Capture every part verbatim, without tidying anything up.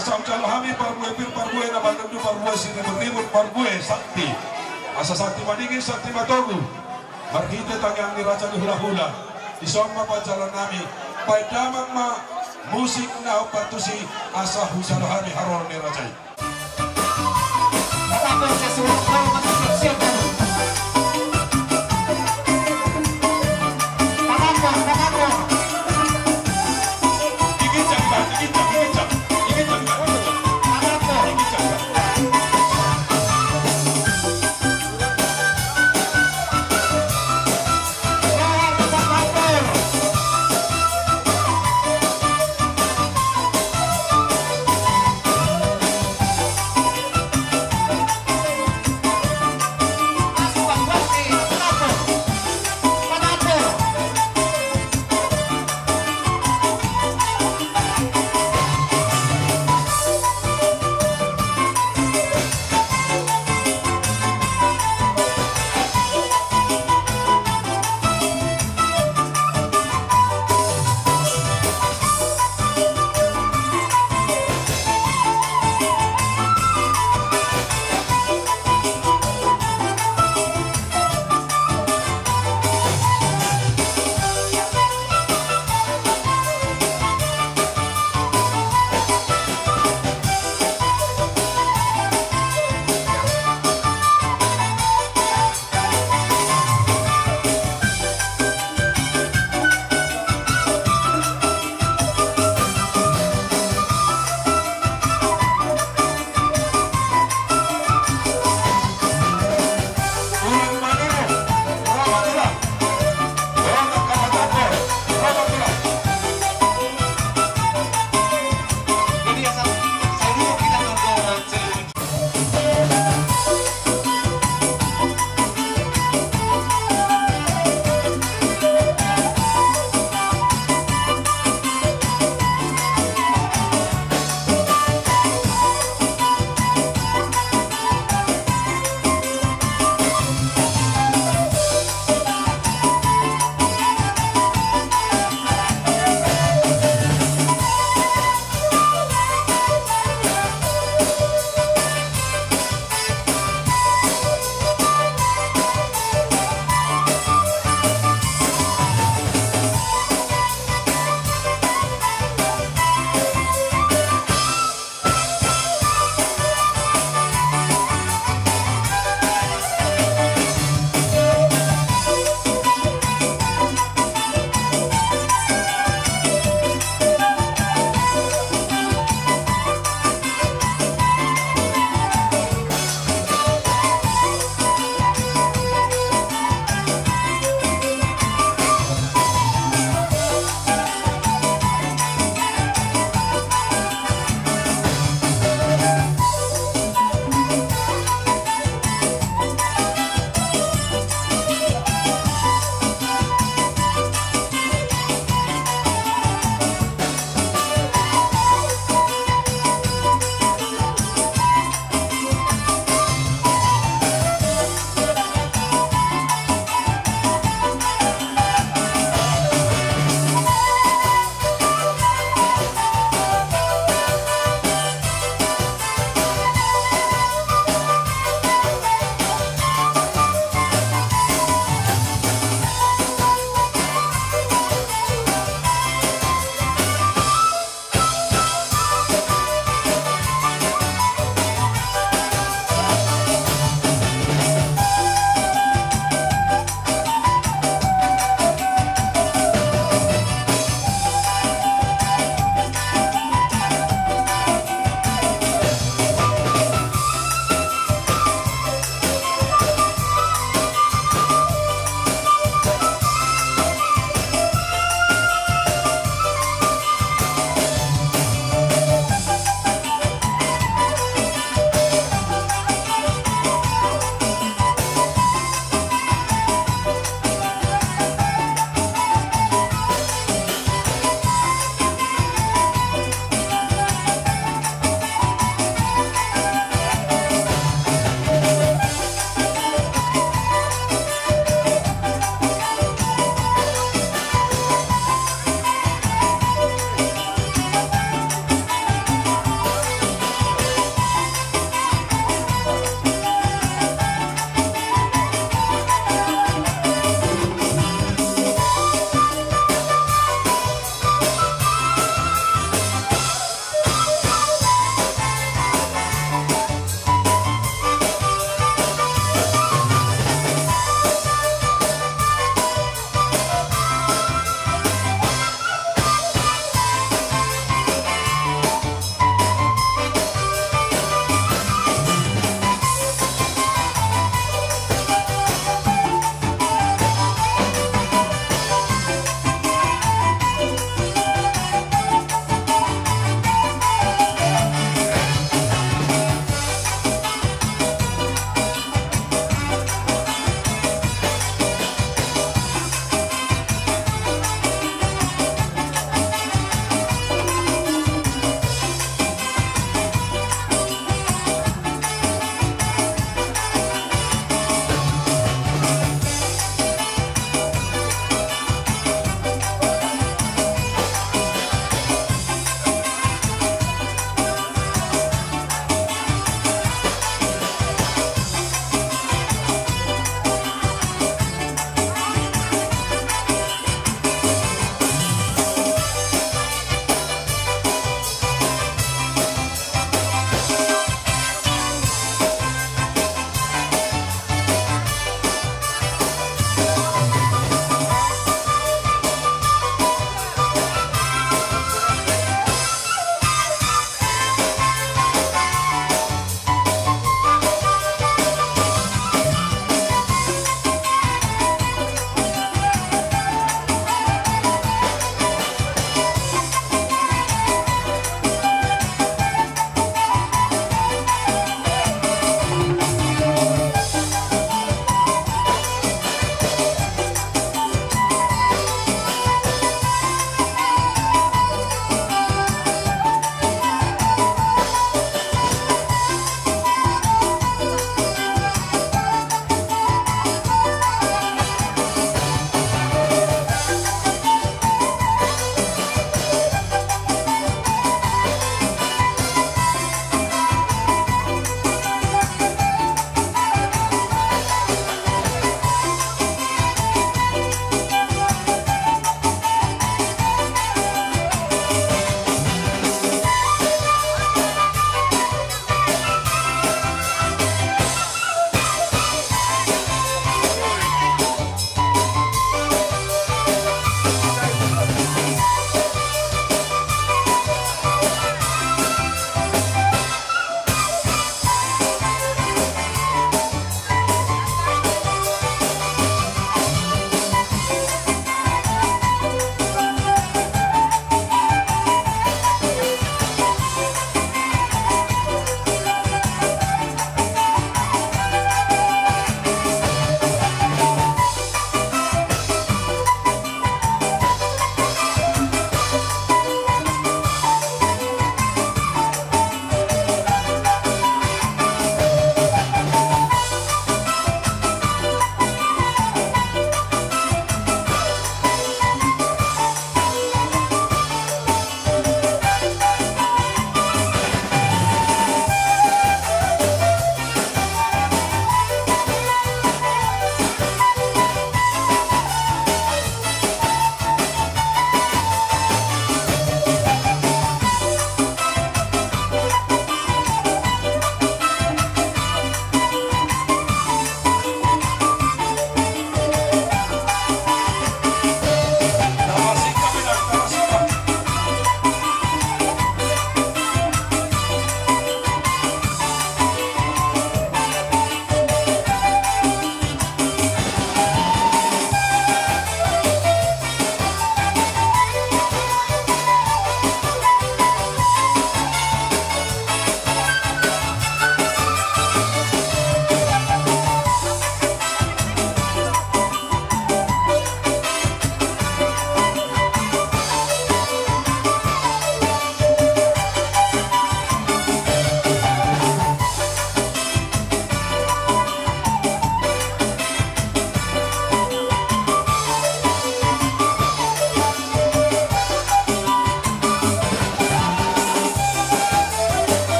Asa hujalo hami parbue pir, parbue na marnundu, parbue siribut-ribut, parbue sakti. Asa sakti madingin, sakti matogu. Marhite tangiang ni raja ni hula-hula, dison ma panjalanonnami. Baen damang ma musik na hombar tusi asa hujalo hami haroro ni raja i.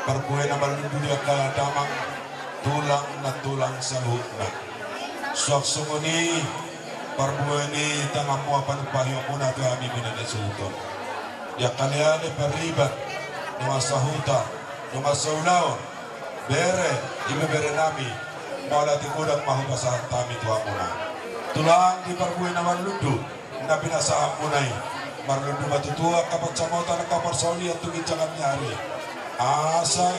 Parbue na marlundu di angka damang, tulang nantulang saluhutna. Suang songon i parbue ni tanganmuna panumpahionmuna tu hami, bina na suhuton. Di angka leale pariban, dongan sahuta, dongan saulaon, bere, ibebere nami, mauliate godang ma hupasahat hami tu hamuna. Tulang, di parbue na marlundu na pinasahatmuna i, marlundu ma tutu angka pansamotan, angka parsaulian tu ginjangan ni ari. Asa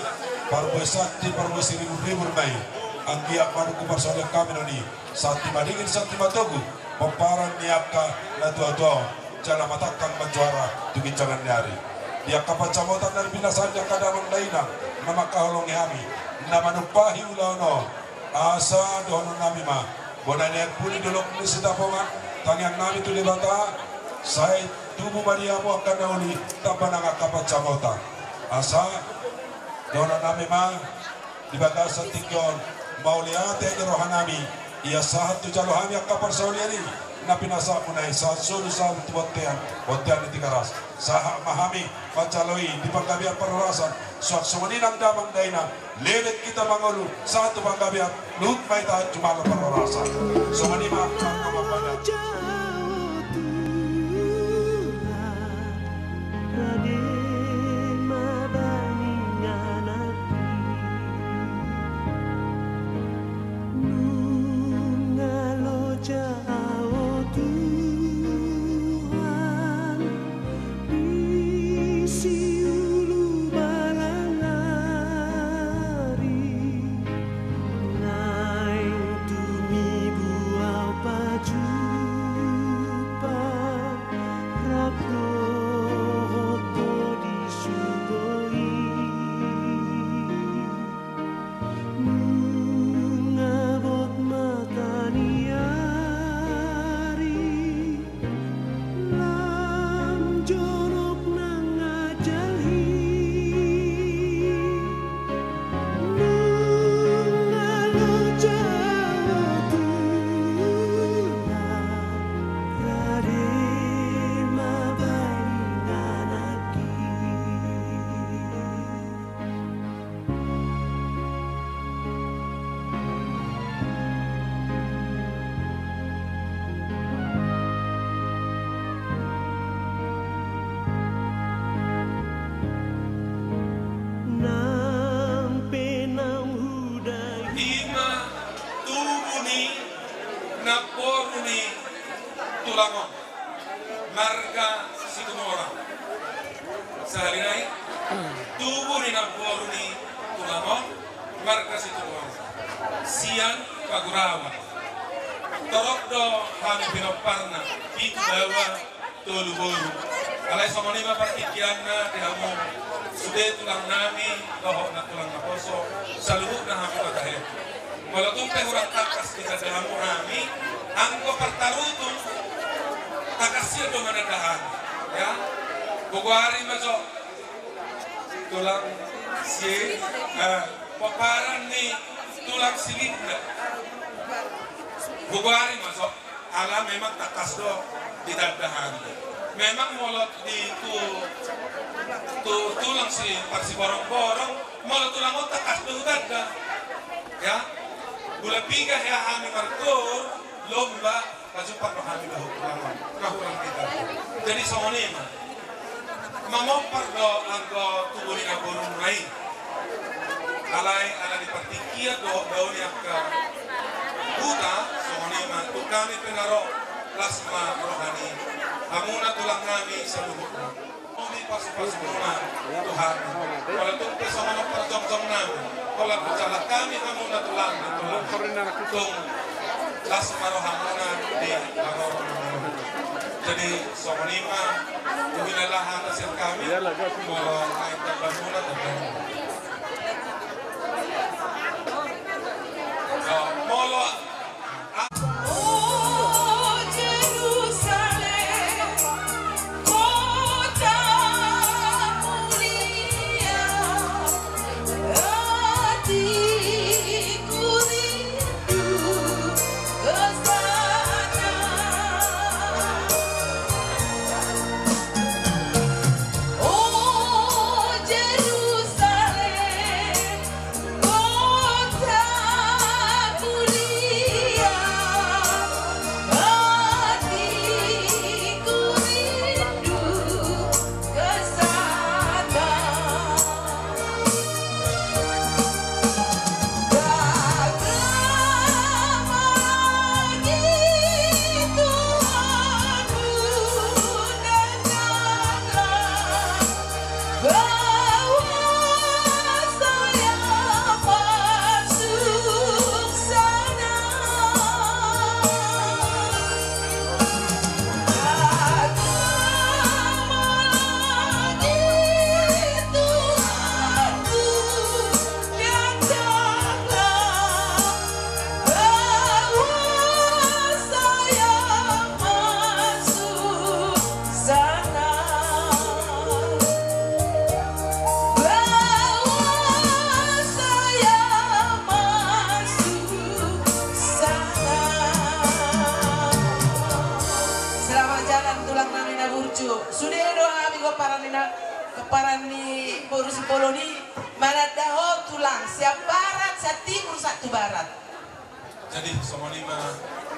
parbue santi, parbue siribur-ribur ma i. Anggiat manungkun parsaulian hami on i, santi madingin, santi matogu pomparan ni angka natuatua on, jala matangkang manjuara tu ginjangan ni ari. Di angka pansamotan na pinasahat ni angka damang dainang na mangkaholongi hami, na manumpahi ulaon on, asa dohonon nami ma: Bona ni aek puli, dolok ni sitapongan, tangiang nami tu Debata, sai tubu ma di hamu angka na uli, tamba nang angka pansamotan. Asa dohonon nami ma, di bagasan tingki on, mauliate ni roha nami, ia sahat tu jalo hami angka parsaulian i na pinasahatmuna i, sahat solu sahat tu bontean, bontean ni Tigaras. Sahat ma hami manjalo i di panggabean parhorasan, suang songon i nang damang dainang, leleng hita mangolu sahat tu panggabean, luhut ma hita jumalo parhorasan. Songon i ma, mangkababada. Nunga loja au Tuhan, di siulu balang ari, naeng tumibu au pajumpang rap dohot Ho di surgo i. Nunga bot mata ni ari, lam jonok nang ajal i. Nunga loja au Tuhan, rade ma baen anak i. Nang pe naung huda i ma tubu ni namboru ni tulang on, marga Situmorang. Sahali nai, tubu ni namboru ni tulang on, marga Situmorang, sian Pagurawan. Torop do hami pinomparna, pitu baoa tolu boru. Alai songon i ma partingkianna di hamu sude tulang nami dohot nantulang naposo, saluhutna hami matahe. Molo tung pe hurang tangkas ditanda hamu hami, anggo partarutung tangkas sian do mananda hami, ya. Bogoari ma jo tulang si, eh, pomparan ni tulang Silitna. Bogoari ma jo, ala memang tangkas do ditanda hami. Memang molo di tu, tu tulang si Parsiborongborong, molo tulang on tangkas do hutanda. Ya, bulan piga hea hami margoar lomba, pajumpang do hami dohot tulang on, na hurang hita. Jadi songon i ma. Mamompar do anggo tubu ni namborumuna i. Alai ala di partingkian dohot dao ni angka huta, songon i ma, tung hami pe na ro, las ma roha ni hamuna tulang nami saluhutna. Mauliate pasupasu muna Tuhan. Molo tung pe songon on parjongjong nami, holan hujalang hami hamuna tulang, tulang. Tung las ma rohamuna di haroro. Jadi songon i ma, huhilala hata sian hami, molo naeng tamba muna, tamba muna. Molo O Jerusalem, kota mulia, hatiku rindu ke sana. O Jerusalem, Pomparan ni boru Sipolon i mananda ho tulang sian barat, sian timur sahat tu barat. Jadi songon i ma.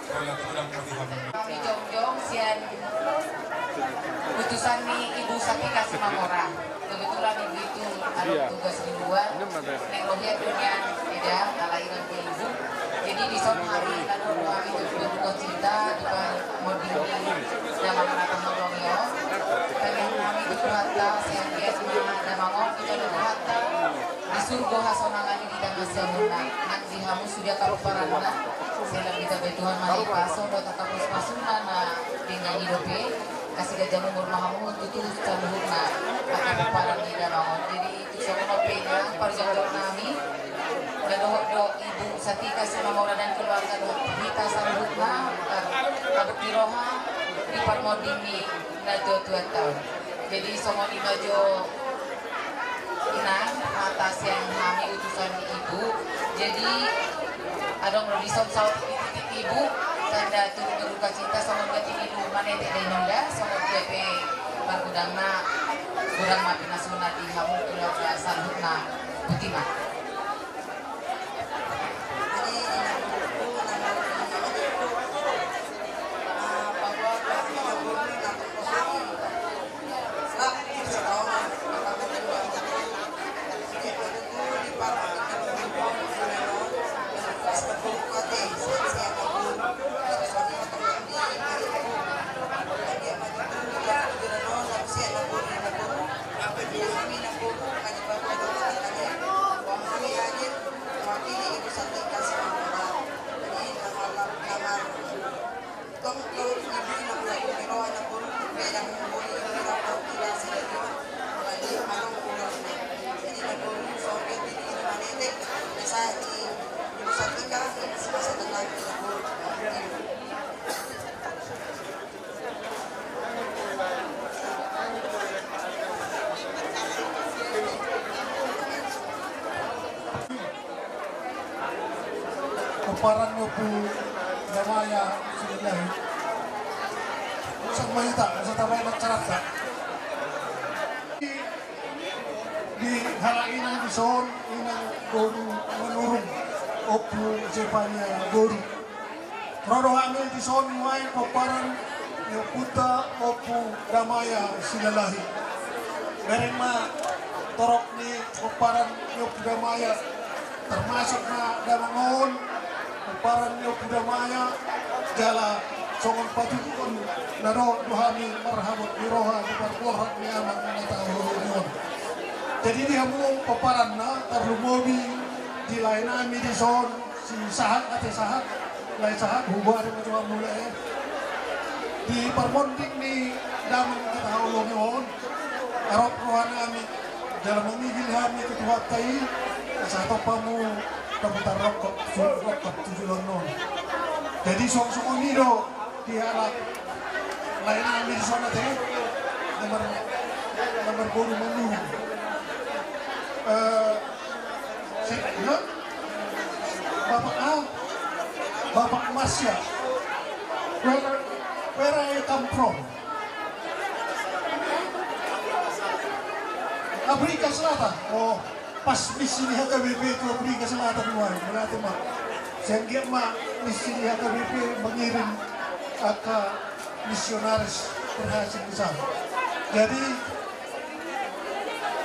Hami jongjong sian utusan ni Ibu Santika Simamora. Kebetulan ibu itu ada tugas di luar. Naeng ro hami tu nian, eda, ala ina pe ibu. Jadi dison hami laho hami tu berduka cita di parmonding ni damang na tahaholongi on. Tangiang hami tu Tuhanta, sai anggiat ma damang on dijalo Tuhanta di surgo hasonangan i di tangkas ni amunna. Nang di hamu sude angka pomparanna, sai lam ditambai Tuhan ma hasuhuton dohot angka pasupasu na denggan i dope. Asi ganjang umur ma hamu tutu saluhutna angka pomparan ni damang on. Jadi tu songon on pe inang parjolo nami, na dohot do Ibu Santika Simamora dan keluarga dohot hita saluhutna, tar-, tabuk ni roha di parmonding ni natuatuanta on. Jadi songon i ma jo inang, hata sian hami utusan ni ibu. Jadi adong do dison saut titik-titik ibu, tanda turut berduka cita, songon berarti di rumah netek dan nunda, songon dia pe bargudangna, godang ma pinasuna di hamu keluarga saluhutna. Boti ma. Pomparan ni Ompu Damaya Silalahi. Sama ita, asa tabai macarata. Di halak inang dison, inang boru Manurung, Ompu Zefania boru. Ro do hami dison nuaeng pomparan ni ompunta Ompu Damaya Silalahi. Bereng ma torop ni pomparan ni Ompu Damaya, termasuk ma damang on, pomparan ni Ompu Damaya, jala songon patuduhon na dohot do hami marhabot ni roha di parborhat ni Amang na tahaholongi on. Jadi di hamu pomparanna, tarlumobi di lae nami dison, si Sahat, ate Sahat, lae Sahat, huboan ma jo hamu lae. Di parmonding ni damang na tahaholongi on, arop roha nami, jala mamigil hami tu Tuhanta i, asa hatop hamu tabutar rongkap, su-, rongkap tu joloan on. Jadi songon i do di halak lae nami dison ate, nomor, nomor boru Manurung. Eh, si, ya? Bapak, ah, Bapak Masya. Where, where I come from? Afrika Selatan. Oh, pas misi ni H K B P tu Afrika Selatan, wah, berarti mah. Sehingga mah misi ni H K B P mengirim angka misionaris berhasil di sana. Jadi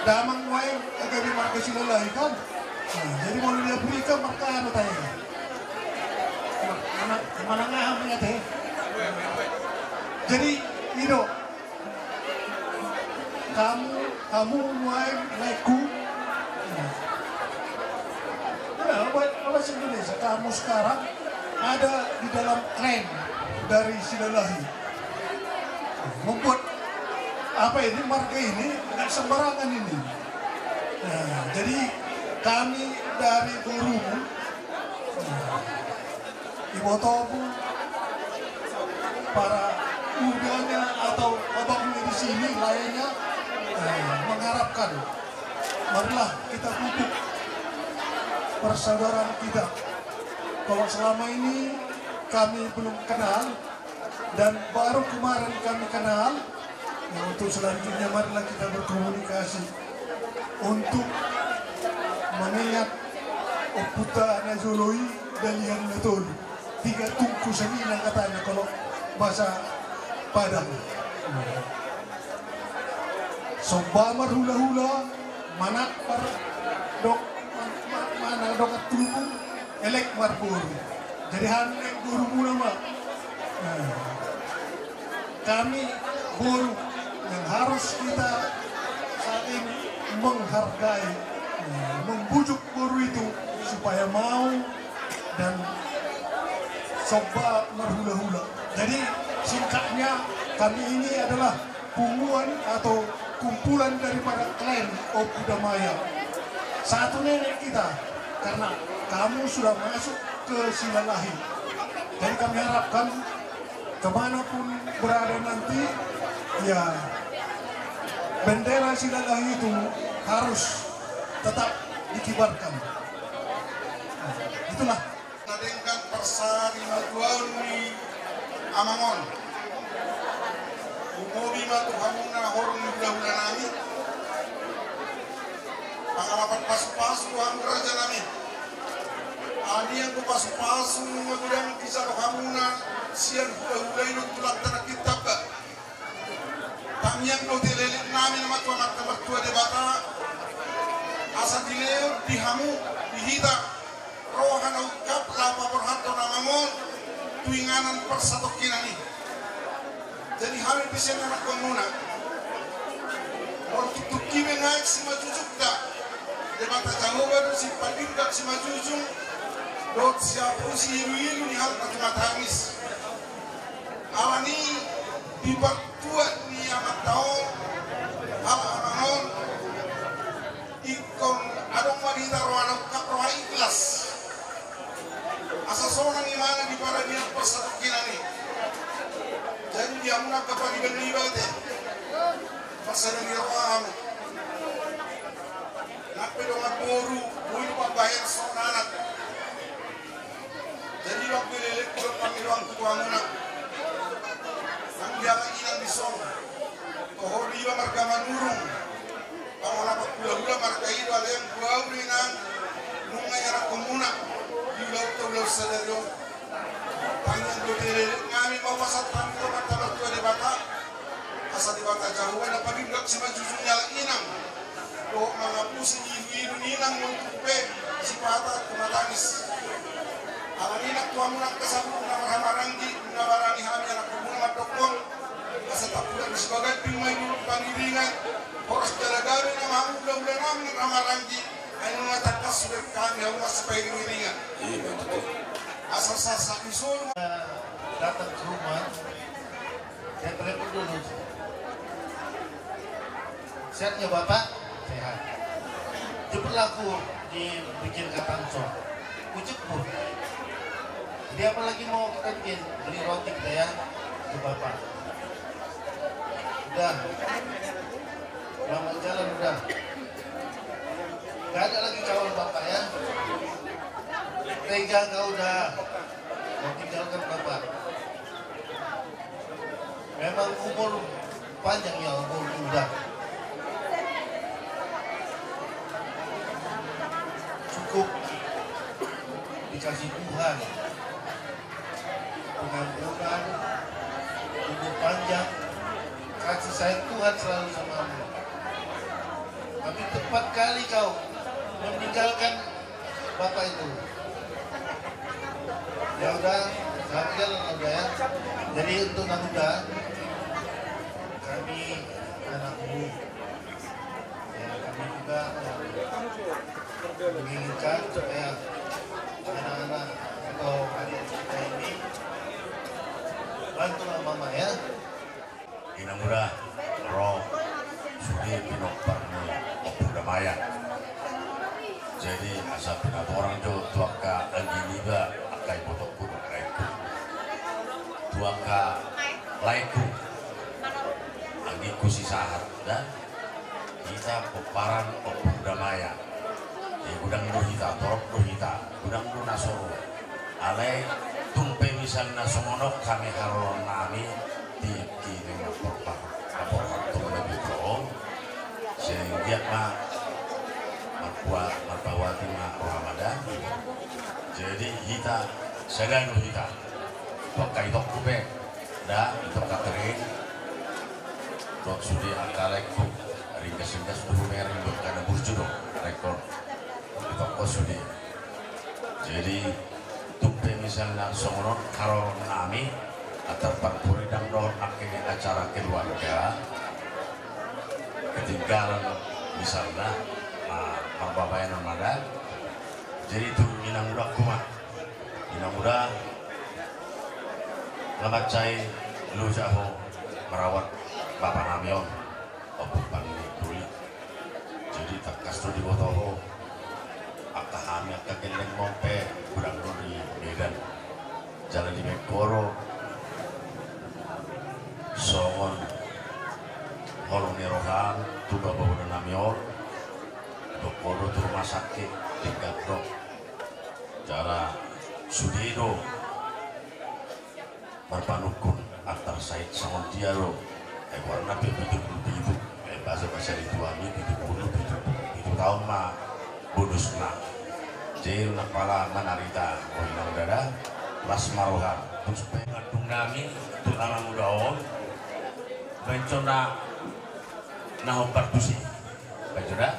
damang nuaeng H K B P marga Silalahi kan. Nah, jadi molo di Afrika marga anu tahe. Mana, mana ngaha melihat he. Jadi i do. Kamu, kamu nuaeng laengku. Ya, bahasa Indonesia, kamu sekarang ada di dalam klan dari Silalahi. Membuat apa ini, marga ini nggak sembarangan ini. Nah, jadi kami dari borumu, nah, ibotomu, para mudanya atau abangmu di sini, lainnya, eh, mengharapkan, marilah kita pupuk persaudaraan kita. Kalau selama ini kami belum kenal, dan baru kemarin kami kenal, Untuk selanjutnya, marilah kita berkomunikasi untuk mengingat ompunta na jolo i, dalihan na tolu. Tiga tungku sangina katana kalau bahasa Padang. Somba marhulahula, manat mardok, ma-, ma-, manat dok tubu, elek marboru. Jadi hami boru muna ma. Nah. Kami boru yang harus kita saling menghargai, membujuk boru itu supaya mau dan somba marhulahula. Jadi singkatnya, kami ini adalah punguan atau kumpulan daripada klan Ompu Damaya. Satu nenek kita, karena kamu sudah masuk ke Silalahi. Jadi kami harapkan kemanapun berada nanti, ya, bendera Silalahi itu harus tetap dikibarkan. Nah, itulah. Na denggan parsarimatua ni amang on. Umobi ma tu hamuna horong ni hulahula nami. Pangalapan pasupasu tu hamu raja nami. Alani anggo pasupasu nunga godang dijalo hamuna sian hulahula i dohot tulang tana kita ba. Tangiang dohot elek nami nama tu Amanta Martua Debata, asa dilehon di hamu, di hita, roha na ungkap laho paborhathon amang on tu inganan parsatongkinan i. Jadi hami pe sian anakkonmuna, molo tungtungki be naeng simanjujungta, Debata Jahowa do sipadirgak simanjujung dohot siapusi iluilu ni halak na tumatangis. Alani i di partuat ni amanta on, halak amang on, ingkon adong ma di hita roha na ungkap, roha ikhlas. Asa sonang imana di paradilan parsatongkinan i. Jadi di hamuna angka pariban ni bate, marsada ni roha hamu. Nang pe dongan boru, boi do pambahen songon anak. Jadi bang pe lelek do pangidoanku tu hamuna. Nang diala inang dison, toho do iba marga Manurung. Pangalapan hulahula marga i do, alai anggo au do inang, nunga ianakkonmuna di ulaonta ulaon sadari on. Tangiang dohot elek nami ma hupasahat hami tu Amanta Martua Debata, asa Debata Jahowa na padirgak simanjujung ni halak inang dohot mangapusi iluilu ni inang, molo tung pe sipata tumatangis. Alani i nang tu hamuna angka saluhut na marhahamaranggi, na barani hami anakkonmuna mandokkon, asa tapulak ni Sibaganti ma i di Pangiringan. Horas jala gabe nama hamu hulahula nami na marhahamaranggi. Ai nunga tangkas sude hami hamu na sipairing-iringan. Asa sahat-sahat ni solu. Datang ke rumah, saya telepon dulu. Sehat nggak Bapak? Sehat. Jemput lah aku di pinggir Katanso. Ku jemput. Jadi apa lagi mau kita bikin? Beli roti kita ya, ke Bapak. Udah. Selamat jalan udah. Gak ada lagi kawan Bapak ya. Tega kau udah. Mau tinggalkan Bapak. Memang umur panjang ya, umur muda. Cukup dikasih Tuhan pengampunan, umur panjang, kasih sayang Tuhan selalu sama kamu. Tapi tepat kali kau meninggalkan Bapak itu. Ya udah, selamat jalan udah ya. Jadi untuk Nang Uda, kami anakmu. Ya, kami juga menginginkan supaya anak-anak atau adik kita ini bantulah mama ya. Inang Uda, ro sude pinompar ni Ompu Damaya. Jadi asa pinatorang jo tu angka anggi niba, angka ibotongku dohot laengku, tu angka laengku, anggingku sisahat da. Hita pomparan Ompu Damaya. Godang do hita, torop do hita, godang do na so ro. Alai tung pe misalna songon on hami haroro nami, tingki na pomparan, na pomparan. Betul. Sehingga ma marpua-, marpauati ma roha ma da. Jadi hita sada do hita. Pokka itokku pe da, itokku Katrin. Dok sude angka laengku. Ringgas-ringgas dulu mereng dok karena burju dok. Rekor. Itokku sude. Jadi tung pe misalna songon on haroro nami antar parpudi ndang dohot angke acara keluarga ketinggalan misalna, ma-, marbabaenon ma da. Jadi tu inang uda ku ma, inang uda na mansai loja ho marawat bapa nami on. Ompung Panggi Doli. Jadi tangkas do diboto ho angka hami angka gellengmon pe godang do di Medan. Jala dibaen ho do songon holong ni roham tu bapa uda nami on. Dok ho do tu rumah sakit tingkat dok. Jala sude do marpanungkun antar sahit songon dia do. Ai goarna pe pitu pulu pitu. Ai basa-basa di tuan i pitu pulu pitu, pitu taon ma bonusna. Jadi na pala manarita, o inang uda da, las ma roha. Terus pe ngandung nami tu anak muda on. Baen jo na na hombar tusi. Baen jo da.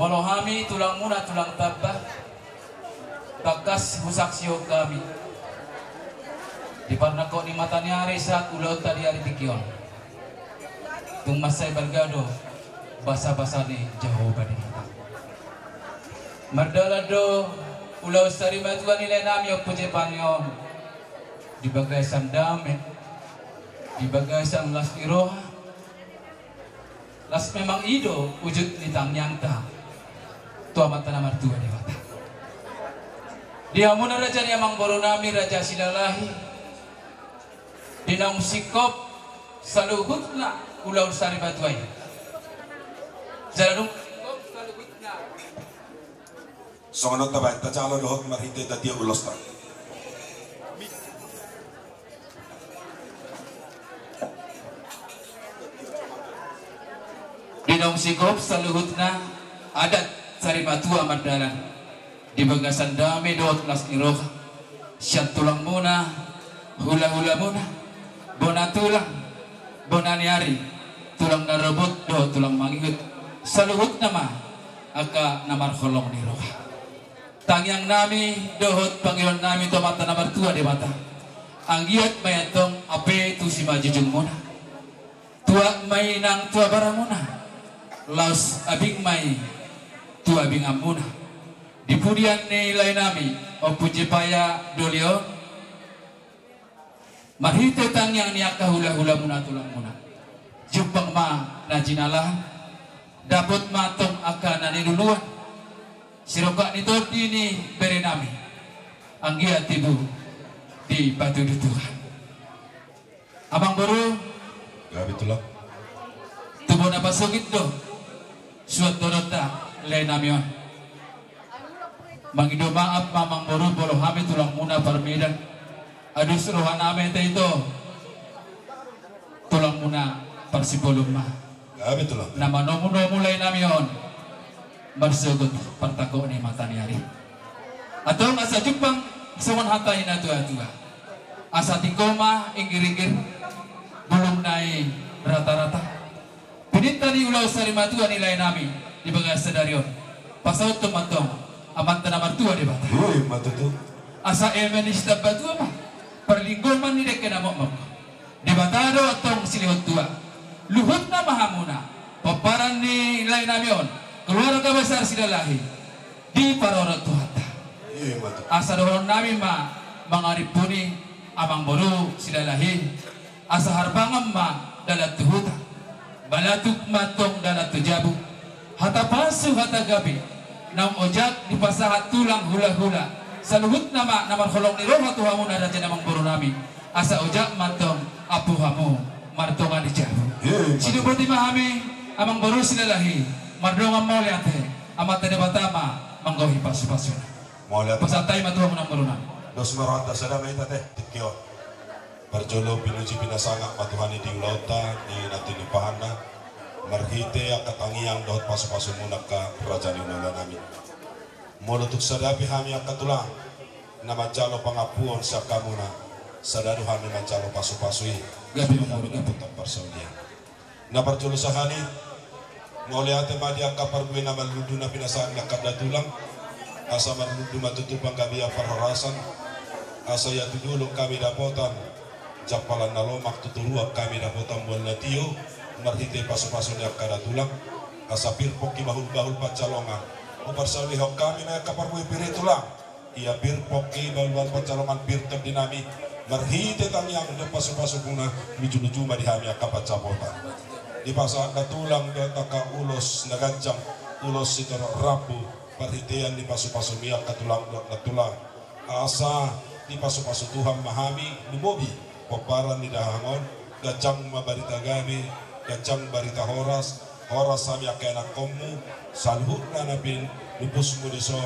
Molo hami tulangmuna tulang Tamba, tangkas husaksihon hami di parnangkok ni mataniari sahat ulaonta di ari tingki on. Tung mansai balga do basabasa ni Jahowa Debata. Mardalan do ulaon sarimatua ni laenami Ompu Jepang on di bagasan dame, di bagasan las ni roha. Las memang i do ujut ni tangiangta tu Amanta na martua Debata. Di hamuna raja ni amangborunami Raja Silalahi, di naung singkop saluhutna ulaon sarimatua i. Jala dung singkop saluhutna. Songon on tabaen, tajalo dohot marhite hita tiop ulosta. Di naung singkop saluhutna adat sarimatua mardalan di bagasan dame dohot las ni roha. Sian tulangmuna, hulahulamuna, bona tulang, bona ni ari, tulang na robot dohot tulang mangihut, saluhutna ma angka na marholong ni roha. Tangiangnami dohot pangidoannami tu Amanta na martua Debata, anggiat ma i antong hape tu simanjujungmuna. Tuat ma i nang tu abaramuna, laos abing ma i tu abinganmuna. Di pudian ni laenami Ompu Jepaya doli on, marhite tangiang ni angka hulahulamuna, tulangmuna, jumpang ma na jinalahan, dapot ma antong angka na niluluan. Sirongkap ni tondi ni berenami, anggiat tibu dipatudu Tuhan. Amangboru. Gabe, tulang. Tu bona pasogit do suan dohononta laenami on. Mangido maaf ma, Amangboru, molo hami tulangmuna parmedan, adus rohanami, ate, ito, tulangmuna parsipolun ma. Gabe, tulang. Na manomunomu laenami on marsogot partangkok ni mata ni ari. Antong asa jumpang songon hata ni natuatua: Asa tingko ma inggiringgir, bulung na i ratarata. Pininta ni ulaon sarimatua ni laenami di bagasan sadari on, pasahathon ma antong Amanta na martua Debata. Ima tutu. Asa eme ni sitambatua ma parlinggoman ni dengke na mokmok. Debata do antong silehon tua, luhutna ma hamuna, pomparan ni laenami on, keluarga besar Silalahi, diparorot Tuhanta. Ima tutu. Asa dohononnami ma mangarimpuni, Amangboru Silalahi, asa harbangan ma dalan tu huta, balatuk ma antong dalan tu jabu. Hata pasu, hata gabe, naung ojak dipasahat tulang, hulahula, saluhutna ma na marholong ni roha tu hamuna, raja ni amangborunami, asa ojak ma antong ampu hamu martonga di jabu. Ima tutu. Sidok boti ma hami, Amangboru Silalahi, mardongan mauliate. Amanta Debata ma manggohi pasupasuna. Mauliate. Pasahat hami ma tu hamuna, Amangborunami. Dos ma rohanta, sada ma hita, ate, tingki on. Parjolo pinuji pinasangap ma Tuhan i di ulaonta, di na tinimpahanna, marhite angka tangiang dohot pasupasumuna, angka raja ni hulahulanami. Molo tung sada pe hami angka tulang na manjalo pangampuon sian hamuna, sada do hami manjalo pasupasu i. Gabe, Amangboru, gabe. Parsaulian. Na parjolo sahali, mauliate ma di angka parbue na marlundu na pinasahat ni angka datulang, asa marlundu ma tutu panggabean parhorasan, asa ia tu dolok hami dapotan jampalan na lomak, tu toruan hami dapotan mual na tio, marhite pasupasu ni angka datulang, asa pir pongki bahulbahul pansalongan. Huparsaulihon hami ma angka parbue pir i, tulang. Ia pir pongki bahulbahul pansalongan, pir tondinami, marhite tangiang dohot pasupasumuna, lujuluju ma di hami angka pansamotan. Dipasahat datulang dohot angka ulos na ganjang, ulos sitorop rambu, parhitean ni pasupasumi angka tulang dohot nantulang. Asa dipasupasu Tuhan ma hami, lumobi pomparan ni dahahang on, ganjang ma barita gabe, ganjang barita horas, horas hami angka ianakhonmu, saluhutna na pinupusmu dison,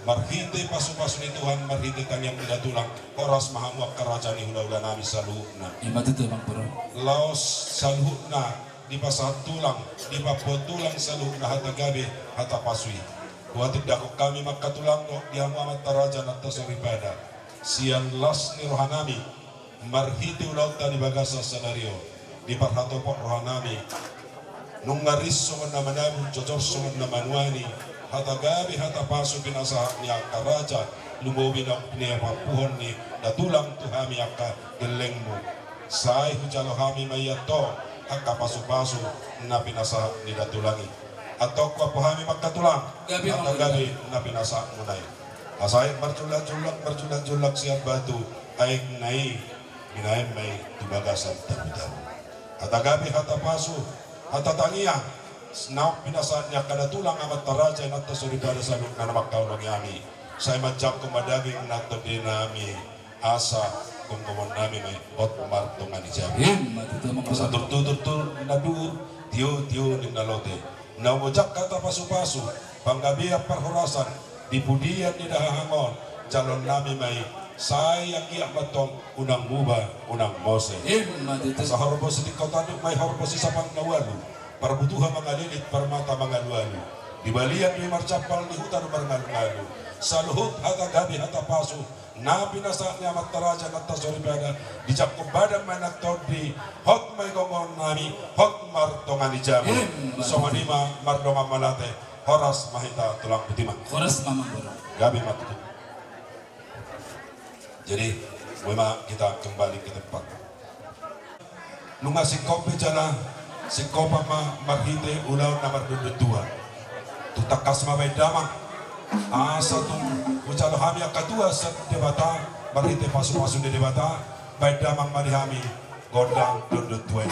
marhite pasupasu ni Tuhan, marhite tangiang ni datulang, horas ma hamu angka raja ni hulahulanami saluhutna. Ima tutu, Amangboru. Laos saluhutna dipasahat tulang, dipamboan tulang saluhutna hata gabe, hata pasu i. Huhatindangkon hami ma angka tulang dohot di hamu amanta raja nanta soripada, sian las ni rohanami, marhite ulaonta di bagasan sadari on, diparhatopot rohanami, nunga ris songon na manabun, jojor songon na manuani, hata gabe, hata pasu pinasahat ni angka raja, lumobi na pinapampuhon ni datulang tu hami angka gellengmu. Sai hujalo hami ma i antong angka pasupasu na pinasahat ni datulang i. Antong huampu hami ma angka tulang, gabe, hata gabe na pinasahatmuna i. Asa aek marjullakjullak, marjullakjullak sian batu, aekna i binaen ma i tu bagasan tabutabu. Hata gabe, hata pasu, hata tangiang naung pinasahat ni angka datulang, amanta raja, inanta soripada saluhutna na mangkaholongi hami. Sai manjangkon ma daging nang tondinami, asa gomgomonnami ma i hot martonga ni jabu. Ima tutu, Amangboru. Asa turtu turtu ninna duhut, tio tio ninna lote. Naung ojak hata pasupasu, panggabean parhorasan, di pudian ni dahahang on, jalonnami ma i, sai anggiat ma antong unang muba, unang mose. Ima tutu. Asa horbo sitingko tanduk ma i horbo sisapang na ualu, parbutuha mangalilit, parmata mangalualu. Di balian do i marjampal, di huta do marngalungalu. Saluhut hata gabe, hata pasu, Na pinasahat ni amanta raja na tasoripada, dijangkon badan ma i na tondi, hot ma i gogo nami, hot martonga ni jabu. Emma tutu. Songon i ma mardongan mauliate, horas ma hita tulang putih ma. Horas ma amangboru. Gabe ma tutu. Jadi, memang kita kembali ke tempat. Nunga singkop pe jala, singkopan ma marhite ulaon na mardondon tua. Tung tangkas ma baen damang. Asa tung hujalo hami angka tua sian Debata, marhite pasupasu ni Debata, baen damang ma di hami gondang dondon tua i.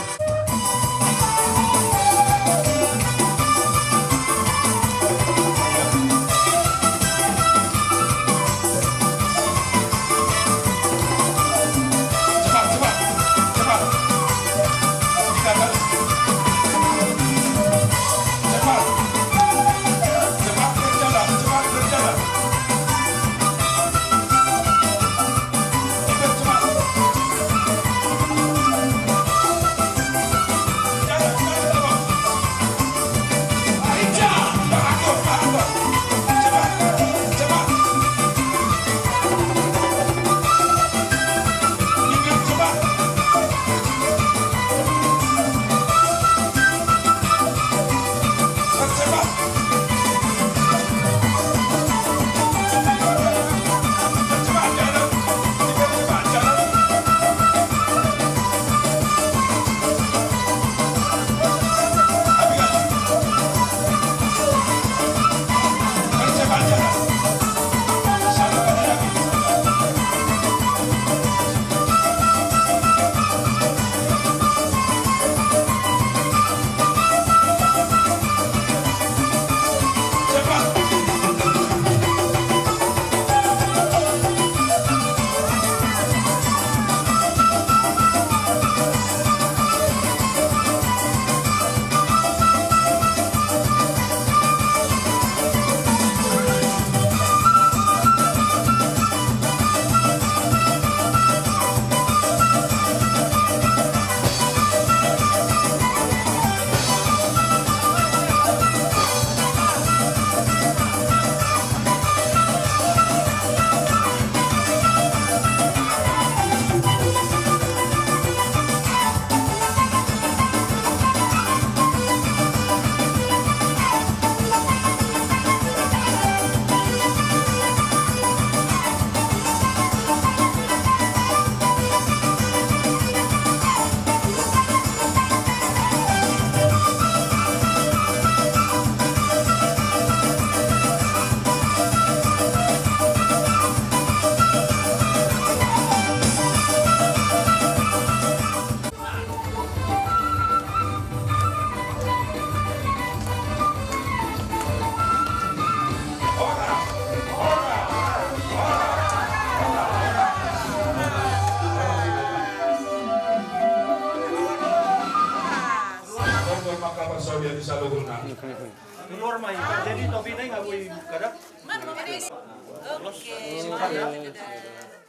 Keluar mai. Jadi topi nai nggak boleh buka dah. Oke.